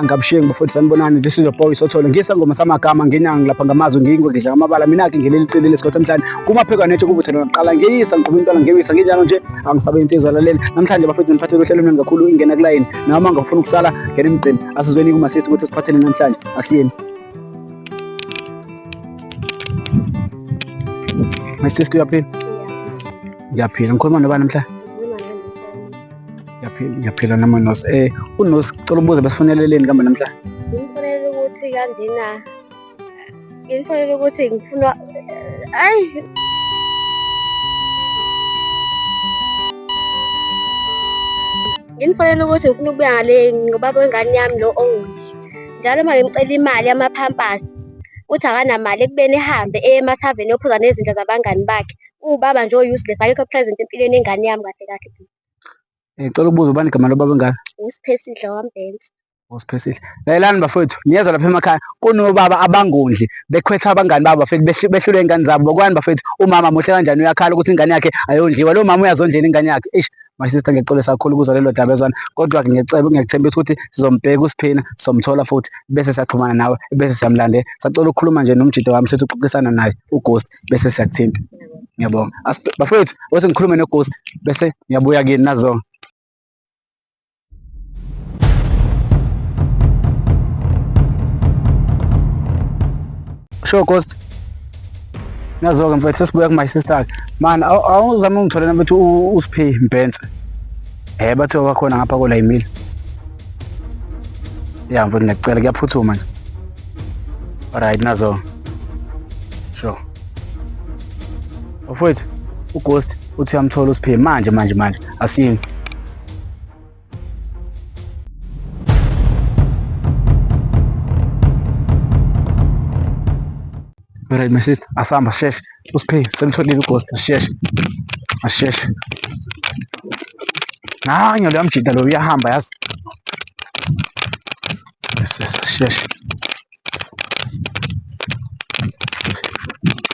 Ngabushengu bafowethu, sanibonani. This is your boy Sotholo. Ngisangoma samagama, nginyanga lapha ngamazwi, ngiyingwe ngidla ngamabala. Mina-ke ngileli qili lesikhathi emhlane kumaphekwa netshe kubuthelo naqala ngiyisa ngiqhuba intwana ngewisa nginjalo nje angisabe insizwa. Lalela namhlanje bafowethu, ngiphathele uhlelo omnandi kakhulu, ingena kulayini noma ngafuna ukusala ngena emgqeni. Asizweni kuma-sister ukuthi siphathele namhlanje. Asiyeni. My sister, uyaphila? Ngiyaphila. Ngikhuluma nobani namhlanje? Ngiyaphila, ngiyaphila nami Nosi. UNosi, cela ubuze besifoneleleni kambe namhlanje? Ngifonela ukuthi kanjena, ngifonela ukuthi ngifuna, ayi, nginifonela ukuthi ngifuna ukubuya ngale ngobaba wengane yami lo ongondli. Njalo uma ngimcela imali yamaphampasi uthi akanamali, ekubeni ehambe eye emathaveni eyophuza nezinja zabangani bakhe. Uwubaba nje o-useless, akekho present empilweni yengane yami kahle kahle. Cela ukubuza, ubani igama lobaba wengane? USiphesihle waMbense. USiphesihle. Lalelani bafowethu, niyezwa lapha emakhaya kunobaba abangondli bekhwetha abangani babo bafethu, behlulwe ingane zabo. Bokwani bafethu, umama muhle kanjani uyakhala ukuthi ingane yakhe ayondliwa. Lo mama uyazondlela ingane yakhe. Eish, my sister, ngiyaxolisa kakhulu ukuzwa lelo daba ezwana. Kodwa-ke ngiyacela, ngiyakuthembisa ukuthi sizombheka uSiphina, sizomthola futhi bese siyaxhumana nawe, bese siyamlandela. Sacela ukukhuluma nje nomjida wami, sithi uxoxisana naye uGhost, bese siyakuthinta. Ngiyabonga. Bafowethu, othi ngikhulume noGhost bese ngiyabuya kini nazo. Sure Ghost. Nazo-ke mfethu, sesibuya ku-my sister. Man, awuzame ungitholena mfethu uSiphe Mbhense. Bathiwa bakhona ngapha kolayimile. Ya mfethu, ngiyacela, kuyaphuthuma nje. Alright, nazo. Sure. Bafowethu, uGhost uthi uyamthola uSiphe manje manje manje. Asiyeni. Alright my sister, asihamba sisheshe. Usiphe, semtholile uGhost, asisheshe. Asisheshe. Nanyo lo yamjida lo uyahamba yazi. Yes, yes, asisheshe.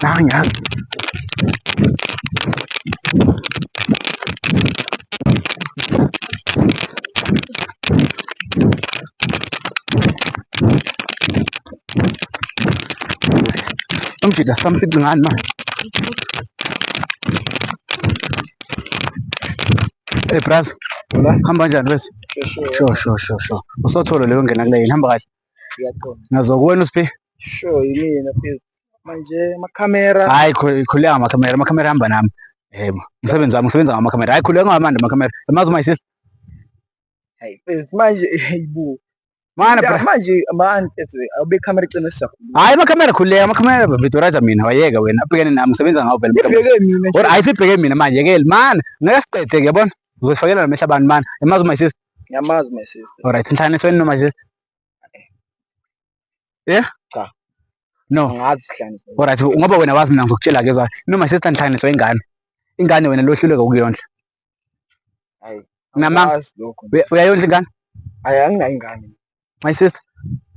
Nanyo. Umjida samfici ngani manje? Hey braz, hamba kanjani bese? Sure, sure, sure, sure. Usotholo leyo ngena kule hamba kahle. Ngiyaqonda. Nazokuwena uSiphi? Sure, yimina mfethu. Manje amakhamera. Hayi, khuleka ngamakhamera, amakhamera hamba nami. Yebo, umsebenzi wami ngisebenza ngamakhamera. Hayi, khuleka ngamandla amakhamera. Yamazi my sister. Hayi mfethu manje, hayibo. Mana Ya, bra. Manje mani mfethu, awube camera icine sisakhuluma. Hayi, amakhamera khuleka, amakhamera videorizer mina, wayeka wena, abhekene nami, ngisebenza ngawo vele. Ibheke mina nje. Or hayi, sibheke mina manje, yekeli man, ngeke siqede ke yabona. Uzofakela namehla abantu man. Yamazi my sister. Ngiyamazi my sister. Alright, nhlanganisweni no my sister. Yeah? Cha. No. Angazi sihlanganiswe. Alright, ngoba wena wazi, mina ngizokutshela ke zwa. No my sister, nhlanganiswa ingane. Ingane wena lohluleka ukuyondla. Hayi. Nama- Angazi lokho. Uyayondla ingane? Hayi, anginayo ingane. My sister.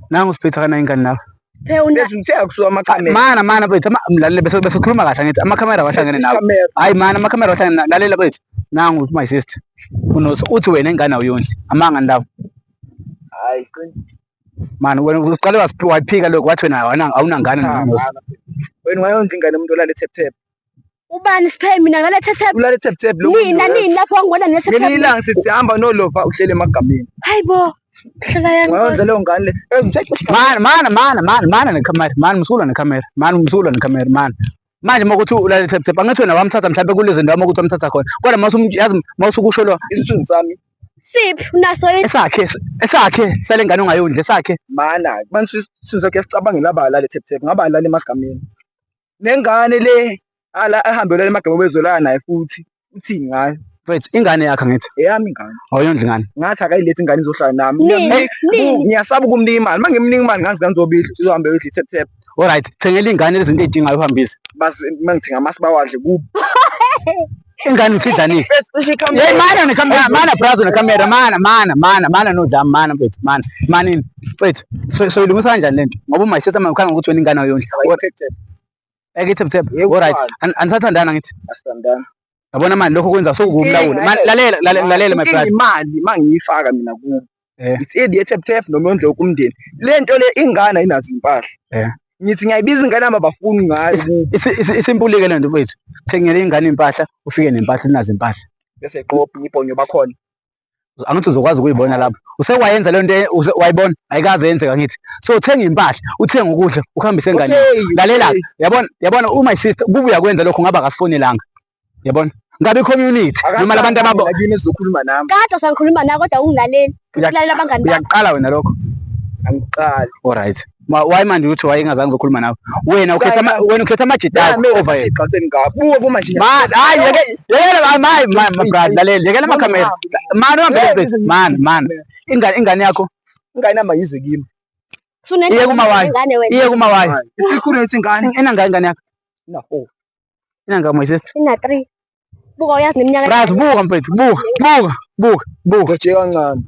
Nangu siphethe kana ingane nawe. Phe una Mfethu ngithe akusuka amakhamera. Mana mana mfethu, mlalele bese bese sikhuluma kahle, ngithi amakhamera wahlangene nawe. Camera. Hayi mana, amakhamera wahlangene nawe. Lalela mfethu. Nangu my sister. Unosi uthi wena ingane awuyondli. Amanga ndawo. Hayi, qiniso. Mana wena uqale wayiphika lokho, wathi wena awunangane Cha, noNosi. mana, mfethu. Wena ungayondla ingane umuntu olale tap tap. Ubani Siphe mina ngale tap? Ulale tap tap lo. Nina nini lapho wangibona ne tap? Ngelinye ilanga sisihamba nolova uhlele emagameni. Hayibo. Hlala yami. Ungayondla leyo ngane le. Eh, ngithe Mana mana mana mana mana nekhamera. Mana msulwa nekhamera. Mana msulwa nekhamera mana. Manje uma kuthi ulale tap tap, angithi wena wamthatha mhlawumbe kulezi ndawo uma kuthi wamthatha khona. Kodwa mase yazi mawusukusho lo isithunzi sami. Siphi unaso yini? Esakhe esakhe sale ngane ungayondli esakhe. Mana, manje isithunzi sakhe sicabangela abalale tap tap, ngaba alale emagameni. Nengane le ala ahambe lale emagameni bezolala naye futhi. Uthini ngayo? Mfethu, ingane yakhe ngithi. Eyami ingane. Awuyondli ingane. Ngathi akayilethi ingane izohlala nami. Nini? Nini? Ngiyasaba ukumnika imali. Uma ngimnika imali ngazi ngizobidla, izohambe yodla i-tap tap. Alright, thengela ingane lezi zinto ey'dingayo uhambise. Base uma ngithenga amasi bawadle kubo. Ingane uthi idlani? Cishe ikhamera. Hey mana nekhamera, mana brazo nekhamera, mana mana mana mana nodlame, mana mfethu, mana manini mfethu. So soyilungisa kanjani lento? Ngoba my sister manje ukhanga ukuthi wena ingane awuyondli. I-tap tap. Eke tap tap. Yebo, Alright, mfana. Anisathandana ngithi. Asithandani. Yabona manje lokho kwenza sokuwumlawula. Man, lalela lalela lalela my brother. Imali uma ngiyifaka mina kubo. It's either ye-tap tap noma yondle wonke umndeni. Le nto le ingane ayinazo impahla. Ngithi ngiyayibiza ingane yami abafuni ngayo. Isimpulike le nto mfethu. Thengele ingane impahla, ufike nempahla inazo impahla. Bese iqopha ibhonyo bakhona. Angithi uzokwazi ukuyibona lapho. Usekwayenza le nto wayibona ayikaze yenzeka ngithi. So thenga impahla, uthenge ukudla, uhambise engane. Lalela, yabona yabona uma sister kuba uyakwenza lokho ngaba akasifonelanga. Yabona? Ngabe i-community noma labantu ababo kimi ezokhuluma nami. Kade usangikhuluma nawe kodwa ungilaleli. Ulalela abangani bakho. Uyaqala wena lokho. Angiqali. All right. Ma why manje uthi wayengazange uzokhuluma nawe? Wena ukhetha wena ukhetha amajita akho over yena. Igqatheni ngapha. Buka kuma nje. Man, hayi yeke yekela my my my brother lalela yekela amakhamera. Man uhambe mfethu. Man man. Ingane ingane yakho Ingane yami ayize kimi. Iye kuma wayo. Iye kuma wayo. Isikhulu ethi ingane. Inangaki ingane yakho? Ina 4. Inangaki my sister? Ina 3. Buka uyazi neminyaka. Braz buka mfethu buka buka buka buka. Geje kancane.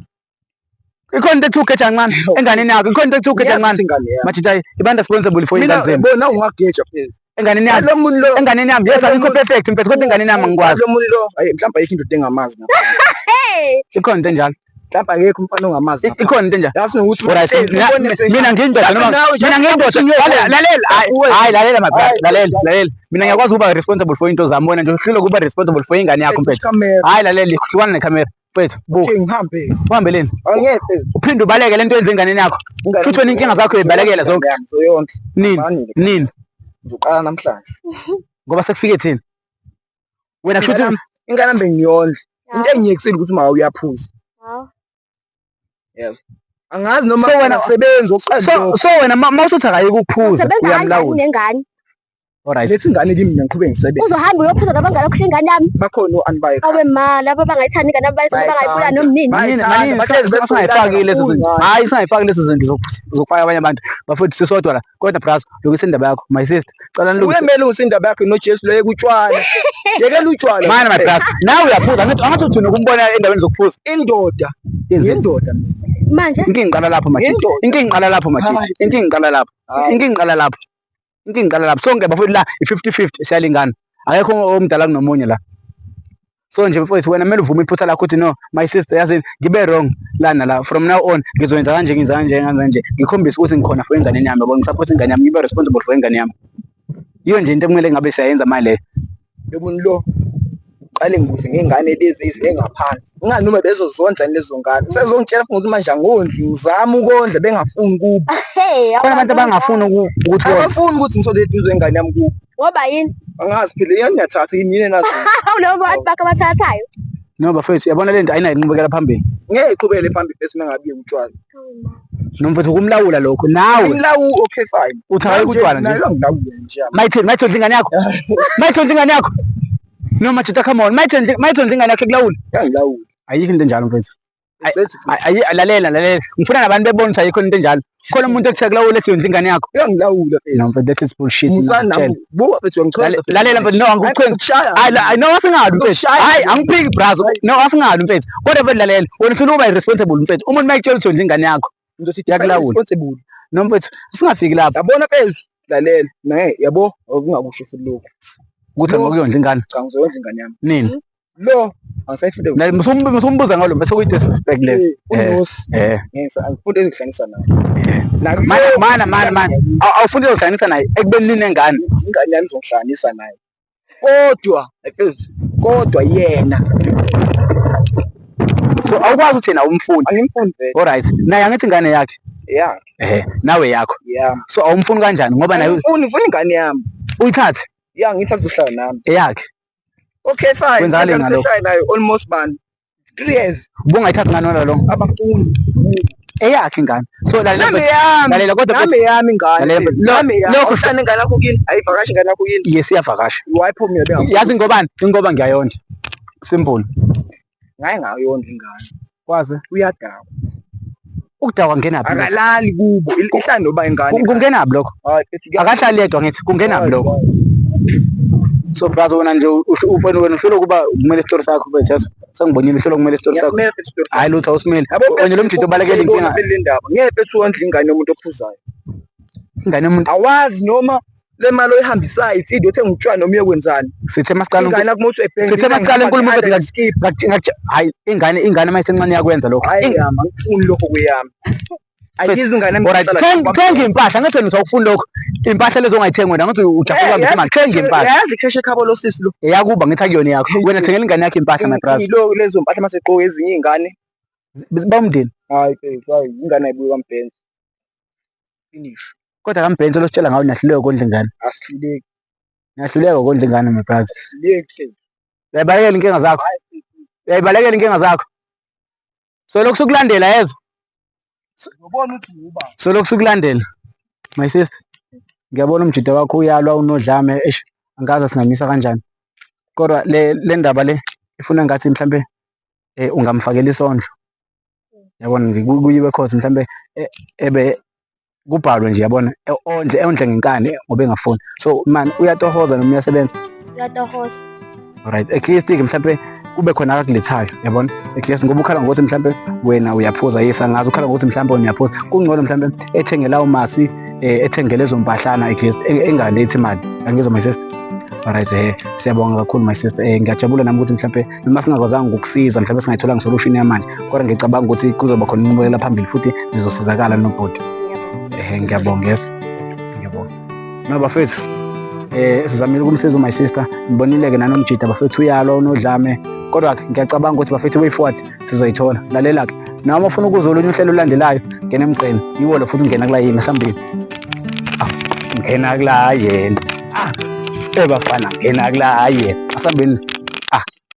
Ikhona into ethi ugeja kancane enganeni yakho ikhona into ethi ugeja kancane. Majita ibanda responsible for ingane zenu. Mina ungageja mfethu. Enganeni yami. Lo muntu lo. Enganeni yami. Yes angikho perfect mfethu kodwa enganeni yami angikwazi. Lo muntu lo hayi mhlawumbe ayikho indoda engamazi ngapha. Ikhona into enjalo. Mhlawumbe akekho umfana ongamazi. Ikhona into enjalo. Yazi nokuthi Alright, mina ngiyindoda noma mina ngiyindoda. Lalela, hayi lalela my brother, lalela, lalela. Mina ngiyakwazi ukuba responsible for into zami wena nje uhluleka ukuba responsible for ingane yakho mfethu. Hayi lalela, hlukana nekhamera. Mfethu, buka. Ngihambe. Uhambe leni? Angeke. Uphinde ubaleke lento yenze enganeni yakho. Futhi wena inkinga zakho uyibalekela zonke. Ngizoyondla. Nini? Nini? Ngizoqala namhlanje. Ngoba sekufike thina. Wena kusho ukuthi ingane yami bengiyondla. Into engiyekisile ukuthi ma uyaphuza. Yebo. Angazi noma So wena- akasebenzi oqala so so wena mawusuthi akayeke ukuphuza Usebenza kanjani uyamlawula. nengane? Alright. Lethi ingane kimi mina ngiqhubeke ngisebenze. Uzohamba uyophuza nabangani bakho ingane yami. Bakhona o-anti Awe ma laba bangayithandi ingane yami bayisuke bangayibulala noma nini. Manini Bayithanda, manini bahlezi singayifaki lezi kakhulu zinto. ngayo. Hayi singayifaki lezi zinto zokufaka abanye abantu. Bafethu sisodwa la. Kodwa bras lungisa indaba yakho my sister. Cela nilungise. Uyemele ungise indaba yakho noJesu lo yeka utshwala. Yekela utshwala. Mana my brother. Nawe uyaphuza angithi angathi uthi nokumbona endaweni zokuphuza. Indoda. Yenzeni? Indoda. Manje Inkinga iqala lapho majita. Indoda. Inkinga iqala lapho majita. Hayi. Inkinga iqala lapho. Hayi. Inkinga iqala lapho. Inkinga iqala lapho. Sonke bafowethu la i-50-50 siyalingana. Akekho omdala kunomunye la. So nje mfowethu wena kumele uvume iphutha lakho ukuthi no my sister yazini ngibe wrong lana la from now on ngizoyenza kanje ngenza kanje ngenza kanje ngikhombise ukuthi ngikhona for ingane yami yabo ngisupport ingane yami ngibe responsible for ingane yami. Yiyo nje into ekumele ngabe siyayenza manje leyo. Lo muntu lo uqale ngibuze ngey'ngane lezi ezingaphandle. Ingani noma bezozondla lezo ngane. Usezongitshela futhi ukuthi manje angondli ngizama ukondla bengafuni kubo. hey Khona abantu abangafuni ukuthi wondle. Abafuni ukuthi ngisondele eduze kwengane yami kubo. Ngoba yini? Angazi phela iyani ngiyathatha yini yini enazi. Labo bantu bakho abathathayo. No bafethu yabona lento ayinayo inqubekela phambili. Ngeke iqhubekele phambili bese mengabi utshwala. No mfethu ukumlawula lokho nawe Imlawu okay fine. uthi akayeke utshwala nje. Nayo ngilawule nje. Mayitheni mayithondla ingane yakho. Mayithondla ingane yakho. No majita come on. Mayithondla mayithondla ingane yakho ekulawula. Ngilawule. Ayikho into enjalo mfethu. Ayi lalela lalela. Ngifuna nabantu bebone ukuthi ayikho into enjalo. Khona umuntu ekuthe kulawula ethi yondla ingane yakho. Uyangilawula mfethu. No mfethu that is bullshit. Musana ngiyakutshela. buka mfethu uyangichwenza. Lalela mfethu no angikuchwenzi. Hayi no asingalwi mfethu. Hayi angiphiki brazo. No asingalwi mfethu. Kodwa mfethu lalela. Wena ufuna ukuba irresponsible mfethu. Umuntu mayekutshela ukuthi yondla ingane yakho. Ngizothi Iyakulawula. responsible. No mfethu singafiki lapho Yabona mfethu lalela naye yabo okungakusho futhi lokho. ukuthi No. angikuyondla ingane. Cha ngizoyondla ingane yami. Nini? Lo angisayifunde. Na musumbuza ngalo bese kuyi disrespect leyo. Unosi. Ngeke angifunde ezihlanganisa naye. Mana mana mana mana. Awufuni ukuhlanganisa naye ekubeni ninengane. Ingane yami izongihlanganisa naye. Kodwa mfethu kodwa yena So awukwazi ukuthi yena awumfuni. angimfuni vele. Alright. Naye angithi ingane yakhe. Yeah, Nawe yakho. yeah. So awumfuni kanjani ngoba naye Angimfuni ngifuna ingane yami. uyithathe Yeah, ngithi azohlala nami. eyakhe. Okay fine. Kwenzakaleni ngalokho? Ngihlala naye almost man 3 years Ubungayithathi ngani wena lo? abafuni. Eyakhe ingane. So lalela Nami mfethu. yami. Lalela kodwa Nami mfethu. yami ingane. Lalela mfethu. Nami yami. Lokho Awuhlala ingane yakho kini? Ayivakashi ingane yakho kini? Yes iyavakasha. Why pho mina bengafuni? Yazi ngobani? Ingoba ngiyayondla. Simple. Ngaye ngayondla ingane. Kwazi Uyadakwa. ukudakwa kungenaphi? lokho? Akalali kubo. Ihlala noba ingane. Kungenaphi lokho? Hayi mfethu Akahlali yedwa ngithi kungenaphi lokho? So brazo wena nje ufuna wena uhlulwa ukuba kumele isitori sakho mfethu yazi. Sengibonile uhlulwa kumele isitori sakho. Ngiyakumela mfethu isitori sakho. Hayi lutho awusimele. Yabo mfethu, Wena lo mjito ubalekela inkinga. le ndaba. Ngeke mfethu wondle ingane yomuntu ophuzayo. Ingane yomuntu Awazi noma Le mali oyihambisayo it's either uthenga utshwala noma uyokwenzani. Sithe masiqala Ingane yakho uma uthi sithe masiqala inkulumo mfethu hayi ingane ingane uma isencane iyakwenza lokho. Hayi yami angifuni lokho kuyami. Ayizi ingane yami. Alright, thenga impahla ngathi wena utawufuna lokho. Impahla lezo ongayithengi wena ngathi ujahule uhambise imali. Thenga impahla. Yazi kheshe ekhabo lo sisi lo. Eyakuba ngithi akuyona yakho. Wena thengela ingane yakho impahla my brother. Ilo lezo mpahla masegqoke ezinye iy'ngane. Bawumndeni. Hayi mfethu, hayi ingane ayibuye kwaMbhense. Finish. Kodwa kaMbhense lositshela ngawo niyahluleka ukondla ingane. Asihluleki. Niyahluleka ukondla ingane my brother. Asihluleki. Uyayibalekela inkinga zakho. Uyayibalekela inkinga zakho. So lokhu sukulandela yezwa. Uzobona ukuthi ubani. So lokhu sukulandela. My sister. Ngiyabona umjida wakho uyalwa unodlame eish angazi singamisa kanjani. Kodwa le le ndaba le ifuna ngathi mhlambe ungamfakela isondlo. Yabona nje kuyiwe court mhlambe ebe kubhalwe nje yabona ondle ondle ngenkani ngoba engafuni. So man uyatohoza noma uyasebenza? Uyatohoza. Alright, at least ke mhlambe kube khona akakulethayo yabona at least ngoba ukhala ngokuthi mhlambe wena uyaphuza yes angazi ukhala ngokuthi mhlambe wena uyaphuza kungcono mhlambe ethenge lawo masi ethenge lezo mpahlana at least engalethi imali angizwa my sister. Alright, siyabonga kakhulu my sister. Ngiyajabula nami ukuthi mhlambe noma singakwazanga ukukusiza mhlambe singayitholanga solution yamanje kodwa ngicabanga ukuthi kuzoba khona inqubekela phambili futhi nizosizakala nobhuti. Ngiyabonga yeso. Ngiyabonga. No bafethu. Sizamile ukumsiza my sister. Ngibonile-ke nanomjida bafethu uyalwa unodlame. Kodwa-ke ngiyacabanga ukuthi bafethu way forward sizoyithola. Lalela-ke. Noma ufuna ukuzwa olunye uhlelo olulandelayo, ngena emgqeni. Yiwo lo futhi ungena kula yini sambili. Ah, ngena kula yena. Ah, bafana ngena kula yena. Asambeni.